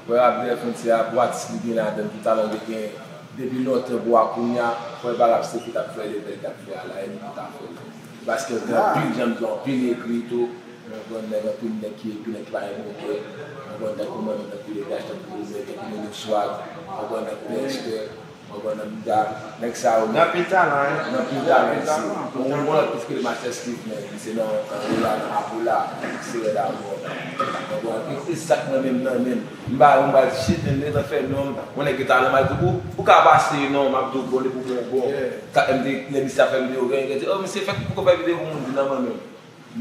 pou Rap Dè Fwontyè a, pou atis li gen ladan l, pou talan li gen depi lontan pou a kounye a, fò l pa rap se pou t ap fè l, e bèl t ap fè a la, e li pou ta fè l. Paske gen anpil jan m di, anpil ekri tou, mwen konn nèg, anpil nèg ki ekri, nèg ki pa gen move, mwen konn tankou mwen menm, tankou Legash, tankou Rizè, tankou Nene Swag, mwen konn tankou Dexter, mwen konn nan Bida, nèg sa yo. Gen anpil talan, hein? Gen anpil talan isi. Mwen konn plis ke Master Steve, men li se nan, nan Ola, nan Apola, se rèd avè w. Mwen konn, e, e sa k mwen menm nan menm. M pa, m pa shit, men m gentan fè non m. Mwen nèg gen talan, m al di ou, ou ka pase non, m ap di w bon, depi w bon, bon. Sa, m te, lè misye ap fè videyo, gen, gen di, oh, misye fèk poko fè videyo pou moun di nan mwen menm.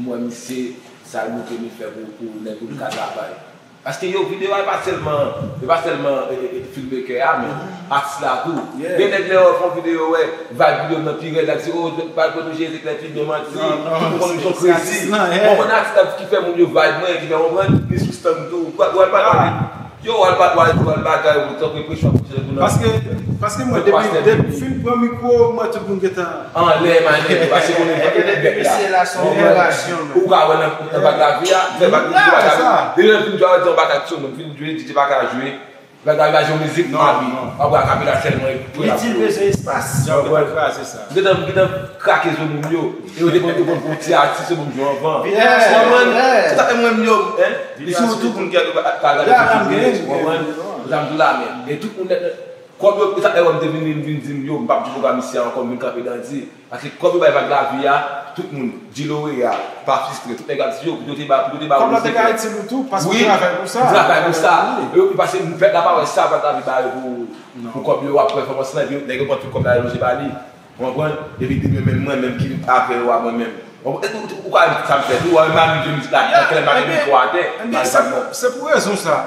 M wè misye, sa l montre li fè pou, pou nèg yo ka travay. Paske yo, videyo a, e pa sèlman, e pa sèlman, e, e, e, filmmaker a, men atis la tou. Gen nèg lè yo fè yon videyo, wè, vibe videyo nan pi rèd, la di, oh, pa pwoteje, se klè pi byen manti. Tout moun konn misyon crazy. Mwen konn atis la ki fè moun yo vibe mwen, ki fè konprann, li sou stand tou. Ou al pa, ou al pa, yo, ou al pa, ou al, ou al bagay, ou tankou presyon ap pouse pou nan. Paske, paske mwen, depi, depi m fin pran mikwo, mwen, tout moun gentan anlè, manen, paske konnen. Epi depi misye la, se yon operasyon, men. Ou ka wè nan, nan bak lavi a, fè bak lavi a. Depi lè m fin jwe, di yon bak aksyon, mwen fin jwe, D J pa ka jwe. Bak lavi a jwe mizik, non, abi. Apre akapela sèlman, epi li di l bezwen espas. Jan w te kraze sa. M gentan, m gentan krake zo moun yo. E yo te konn, yo konn pou ti atis, yo konn jwe anvan. Konprann? Se sa fè mwen, m yo, hein? Li sou tout moun ki pa gade videyo, konprann? Sa m di w la, men. E tout moun nèt, nèt. Kòb yo, e sa, e wè m te vin, vin, vin di m, yo, m p ap di pwogram isi a ankò, m vin kanpe Dandi. Paske kòb yo bay vag lavi a, tout moun, di Loreal, pa fristre, tout nèg ap di yo, pou yo te ba, pou yo te ba yo. Kòb la te ka itil ou tou, paske ou travay pou sa. Wi, ou travay pou sa. Wi. E yo, paske pèp la pa wè sa, vag lavi ba yo pou, pou kòb yo, ap pèfòmans lan, epi nèg yo pran tout kòb la, yo lonje ba li. Ou konprann? Epi demen menm mwen menm ki avè yo a mwen menm. Ou, ou, ou ka wè sa m fè tou, ou wè m ap jwe mizik la, nan klè m pa gen mikwo atè, pa egzanp. Ebyen, se, se pou rezon sa.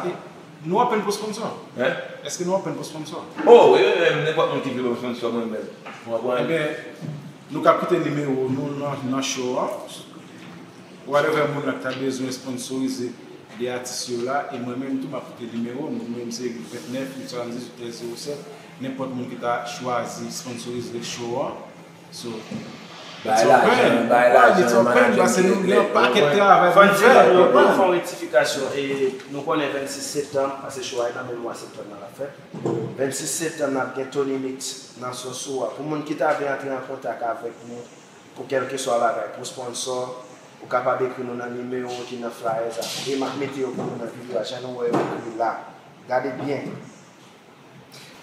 Nou open pou sponsor? Hein? Èske nou open pou sponsor? Oh, wi, wi, wi, nenpòt moun ki vle yon sponsor, mwen menm. Ou konprann? Ebyen, nou ka kite nimewo nou nan, nan show a. Whatever moun nan ki ta bezwen sponsorize de atis yo la, e mwen menm tou, m ap kite nimewo nou. Nimewo m se uit vennèf uit swasanndizuit trèz zewo sèt. Nenpòt moun ki ta chwazi sponsorize show a. So, it's open. Bay lajan, bay lajan, manager m te regle, ou konprann? Fò n di moun yo pou fè yon rektifikasyon. E nou konnen vennsis septanm, paske show a nan menm mwa septanm nan l ap fèt. Vennsis septanm, n ap gen Tony Mix nan Soso a. Pou moun ki ta vle antre an kontak avèk nou pou kèlkeswa bagay, pou sponsor, ou kapab ekri nou nan nimewo ki nan flyers la. E m ap mete yo pou nou nan videyo a, jan nou wè yo ekri la. Gade byen.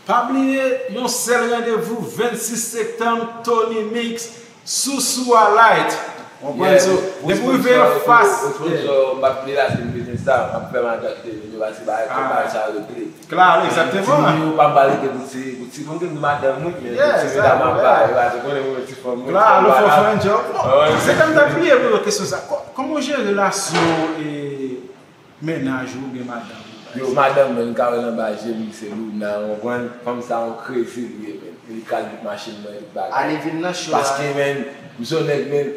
Pa bliye, yon sèl randevou, vennsis septanm, Tony Mix, Sousou a Light. Ou konprann? So, depi w rive anfas, sponsor, m pa bliye la, se m bezwen sa, m ap fè manager kite vin, yo pase bagay, tout bagay sa yo regle. Klaro, egzakteman. Ti yo pa m pa rete pou ti, pou ti moun, gen madanm, wi, men pou ti medam ap ba, yo pa te konnen mwen ti fanm, mwen ti fanm. Klaro, fò fè yon djòb. Bon, se tan m ta bliye pou yo kesyon sa. Kò-, kòman w jere relasyon, e, mennaj ou oubyen madanm ou? Yo, madanm mwen, m ka wè l anba je m, se Luna, ou konprann? Fanm sa yon crazy li ye, men. Li kal bout machin mwen, tout bagay. Ale vin nan show a. Paske, men, m se yon nèg, men,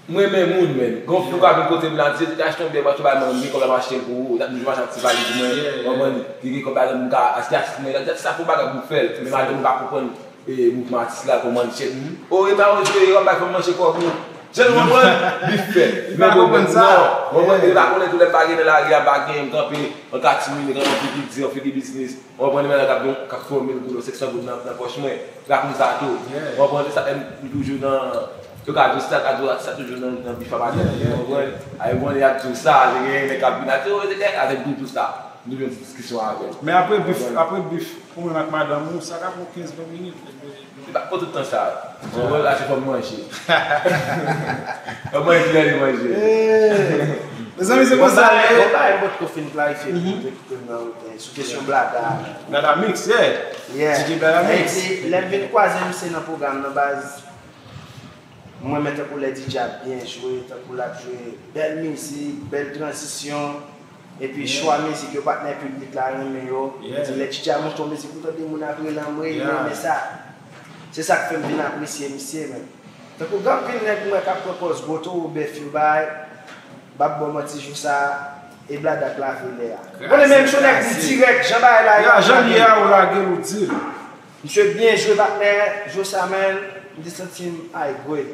m renmen moun, men. Gon fi ou ka vin kote m la, di, achte yon biyè, m achte bay manmi, kòb la m achte l pou ou. L ap toujou mache ak ti valiz mwen, ou konprann? Li gen kòb la, m ka achte atis mwen, sa pou bagay pou m fè l. Men madanm mwen pa konprann. E, mouvman atis la, kòman l chèt. O, e pa yon jwe, yo ap bay fanm manje kòb ou. Jan nou konprann, li fèt. Li pa konprann sa. Non, konprann, li pa konnen tou lè m pa gen nan lari a, m pa gen, m kanpe, an katimine, kanpe figi di, an figi biznis. Ou konprann, men k ap, k ap fè yon mil goud, yon senk san goud nan, nan pòch mwen. Rakonte sa tou. Ou konprann, sa, m toujou nan, yo ka di sa, ka di sa toujou nan, nan bif a madanm, ou konprann. Ay, bon, y ap di sa, li gen nèg k ap vin a di, o, se nèg avèk doudou sa. Nou jwenn ti diskisyon avè l. Men apre bif, apre bif, ou menm ak madanm ou, sa ka pran kenz ven minit. Li pa pran tout tan sa. Mwen, mwen, achte fò m manje. Fò m manje, li manje. Mezanmi, se konsa. Bon, bagay, bon, bagay, m potko fin klarifye pou te kite m nan wout, eh, sou kesyon blada. Blada mix, yeah. Yeah. D J Blada mix. Epi, lè m vin kwaze misye nan pwogram nan, baz, mwen, men tankou lè D J ap byen jwe, tankou l ap jwe bèl mizik, bèl tranzisyon, epi chwa mizik yo, patnè piblik la renmen yo. Di lè D J a monte yon mizik, ou tande moun ap rele anmwey, yo renmen sa. Se sa k fè m vin apresye misye, men. Tankou gen anpil nèg m wè k ap pran pòz gwo towo bèf yo bay, m p ap ba w manti jou sa, e blada k lave lè a. Ou konnen menm si yon nèg di dirèk, jan bagay la ye. Ya, jan l ye a, ou lage l, ou di l. Misye byen jwe patnè, jou sa, man, m te santi m ay gwe.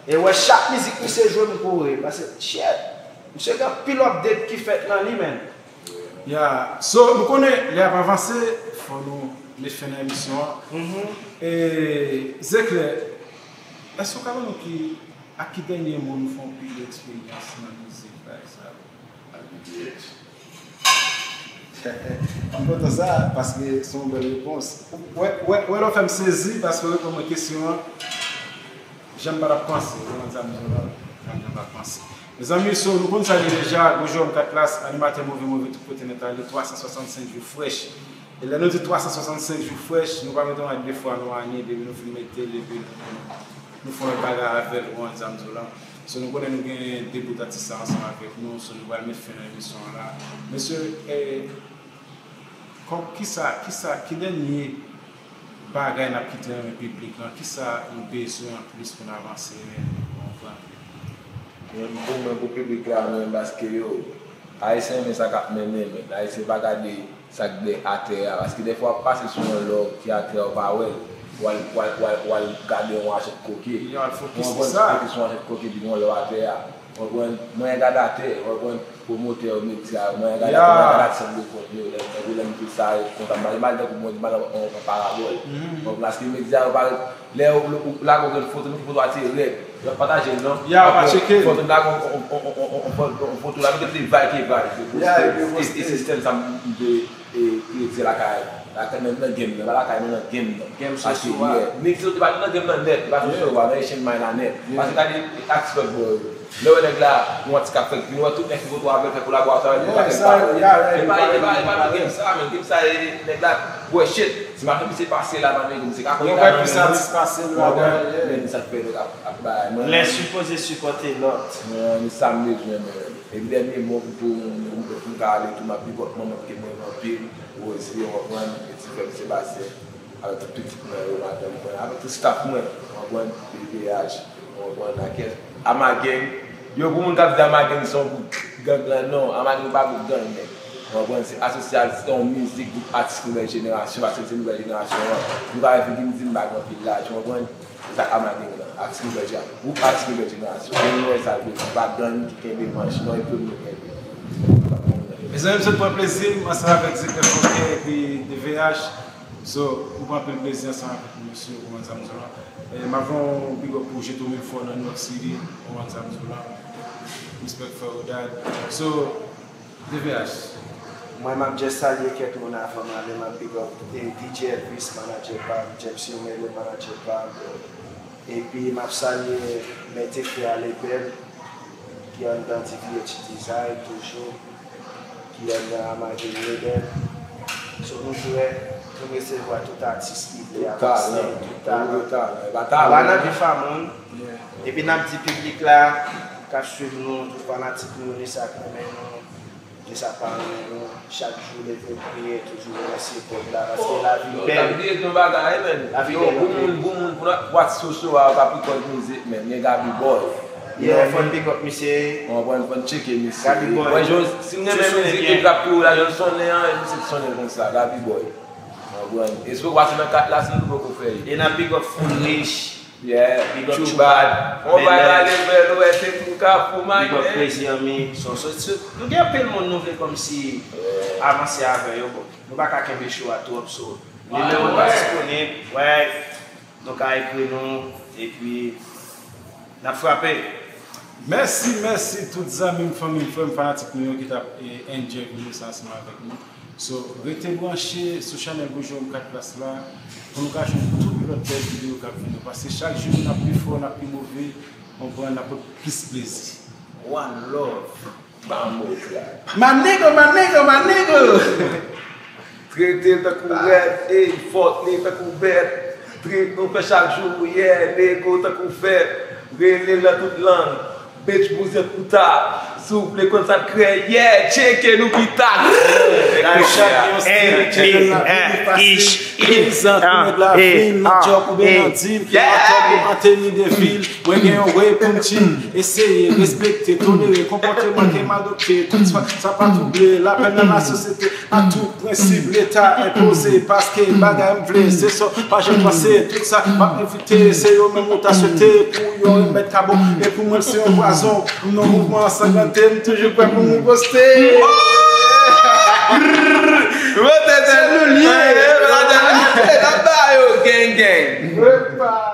E wè chak mizik misye jwe m kouri, paske, shit, misye gen anpil update ki fèt nan li, man. Ya, so, nou konnen lè ap avanse, fò nou met fen nan emisyon an. E, Zeklè, èske w ka ban nou ki, ak ki dènye moun ou fè yon pi gwo eksperyans nan mizik, pa egzanp? Ak P T H. M kontan sa, paske se yon bèl repons. Wè, wè, wè, lè w fè m sezi, paske w reponn mwen kesyon an, jan m pa t ap panse, w konprann sa m di w la, jan m pa t ap panse. Mezanmi, so, nou konn sa li deja, Gwo Jwè M kat Klas, animatè move, move, tout kote nèt ale, twa san swasannsenk jou frèch. E lè nou di twa san swasannsenk jou frèch, nou pa mete yon rad de fwa nan ane, depi nou fin mete l, epi nou, nou fè yon bagay avè l, ou konprann sa m di w la. So, nou konnen nou gen de bout atis sa ansanm avèk nou, so, nou pral met fen nan emisyon an la. Mesye, eh, kòm, kisa, kisa, ki dènye bagay n ap kite nan men piblik lan? Kisa nou bezwen anplis pou n avanse, men, ou konprann? Mwen, pou mwen, pou piblik la, mwen, paske yo, Ayisyen renmen sa k ap mennen, men Ayisyen pa gade sa k dèyè atè a, paske dèfwa w ap pase sou yon lòg ki atè a, ou pa wè l, w al, w al, w al, w al gade yon achèt koke. Ou konprann, fokis sou achèt koke, epi gen yon lòg atè a. Ou konprann, mwen gade atè, ou konprann, pwomotè yo, medya yo, mwen gade atè, mwen gade aksyon de kont yo, lè, lè, lè m di sa, konsa, m pa, m pa tankou mwen, m pa nan yon parabòl. Ou konprann, paske medya yo pa Lè ou, ou, ou lage yon grenn foto, nou foto a te rèd. Yo ap pataje l, non? Ya, ou pa tcheke l. Foto, lage yon, yon, yon foto la, nou te vay ke vay. Yo poste, e, e sistèm sa m te, e, kreye lakay. Lakay nan, nan game nan, pa lakay, men nan game nan. Game sosyo a. Nèg yo te pa nan game nan nèt, li pa sosyo a, nan Asian Mind la nèt. Paske gade atis lòt bò yo. Lè w wè nèg la, yon atis k ap fèk vini, w wè tout nèg ki foto avè l, fè kolaborasyon avè l, pou pa fè l pale. E pa, e pa, e pa nan game sa, men game sa, e, nèg la, bwè shit. Si machin misye pase la, pa nèg, misye ka konn ta nan men nou. Men sa k fè nèg ap, ap bay. Mwen, len sipoze sipòte lòt. Mwen, men sa m bezwen, men. Epi dènye mo pou, pou, pou m ka ale tou, m ap big up manman m ke m renmen anpil, Rosie, w konprann, e ti frè m Sebastien. Avèk tout pitit mwen yo, madanm mwen, avèk tout staff mwen, w konprann, P V H, w konprann, ak Ama Gang. Yo, pou moun k ap di Ama Gang se yon gwoup gang lan, non, Ama Gang pa gwoup gang, men, w konprann, se asosyasyon mizik, gwoup atis nouvèl jenerasyon, paske se nouvèl jenerasyon an, nou pa vin di m pa gen anpil laj, w konprann, se sa Ama Gang lan, atis nouvèl jenerasyon, gwoup atis nouvèl jenerasyon, gen nou wè sa vle di, pa gang ki kenbe manch, non, e premye kenbe. Mezanmi, m sot pran plezi m ansanm avèk Zeklè Fòkè epi D V H. So, m pran anpil plezi ansanm avèk nou, mesye, ou konprann sa m di w la. E, m ap fè yon big up pou Jeto Milfò nan New York City, ou konprann sa m di w la. Respect for your dad. So, D V H. Mwen, m ap just salye kèk moun avan m ale, m ap big up, e, D J Elvis, manager pa m, James Yomele, manager pa m. Epi, m ap salye Mèt Efè a Lebèl, ki anndan D V H Design toujou, ki anndan Ama Gang Lebèl. So, nou jwe, nou resevwa tout atis ki vle avanse, tout talan. Tout talan. Nou pa nan bif a moun. Epi, n ap di piblik la, k ap swiv nou, tout fanatik nou, ni sa k renmen nou, ni sa k pa renmen nou, chak jou leve priye, toujou remèsye God la, paske lavi bèl. Yo, yo t ap bliye di yon bagay, men. Lavi bèl, pou moun, pou moun, pou, pou atis sosyo a, Capricorn Music, men, gen Gaby Boy. Yeah, fò n big up misye. Ou konprann, fò n tcheke misye. Gaby Boy. Mwen, si m renmen mizik, epi l ap tou la, jan l sonnen an, e misye t sonnen konsa, Gaby Boy. Ou konprann. E si w pase nan kat la, si nou poko fè l. E n ap big up Full Rich. Yeah, big up Too Bad. On bagay level, ou wè, se tou Kafou, man. Big up Crazy Ami. So, so, so, nou gen anpil moun nou vle kòmsi avanse avè yo, bon. Nou pa ka kenbe show a twòp, so. Nimewo nou pa disponib, wè. Nou ka ekri nou, epi n ap frape. Mèsi, mèsi tout zanmi m, fanmi m, frè m, fanatik nou yo ki t ap eh, enjoy videyo sa ansanm avèk nou. So, rete branche sou chanèl Boujwa M Kat Plas la pou nou ka jwenn tout lòt bèl videyo k ap vini. Paske chak jou n ap pi fò, n ap pi move, konprann, n ap pote plis plezi. One love. Bambo. My nigga, my nigga, my nigga. Trete l tankou rèd, ey, fòk li tankou bèt. Trip nou fè chak jou, yeah, nego tankou fèt. Rele l nan tout lang, bitch bouzèt pou ta. Si w vle konn sa k kreye, yeah, tcheke nou pita. Chak yon stil, chak yon lavi, li fasil. Peyizan, kou nèg lavil, nan djòb oubyen nan dil, ki an tòb ou an teni de vil. Mwen gen yon way pou m chill, eseye, respekte, tolere, konpòteman ke m adopte. Tout sa, sa pa twouble, lapè nan lasosyete. A tout prensip leta enpoze, paske bagay m vle, se sa, pa janm panse, tout sa, m ap evite, se yo menm ou ta swete, pou yo remèt kabo, e pou mwen se yon pwazon, m nan mouvman sanglante, m toujou prè pou m riposte. Mwen te Se nou l ye. N ap ba yo gang gang.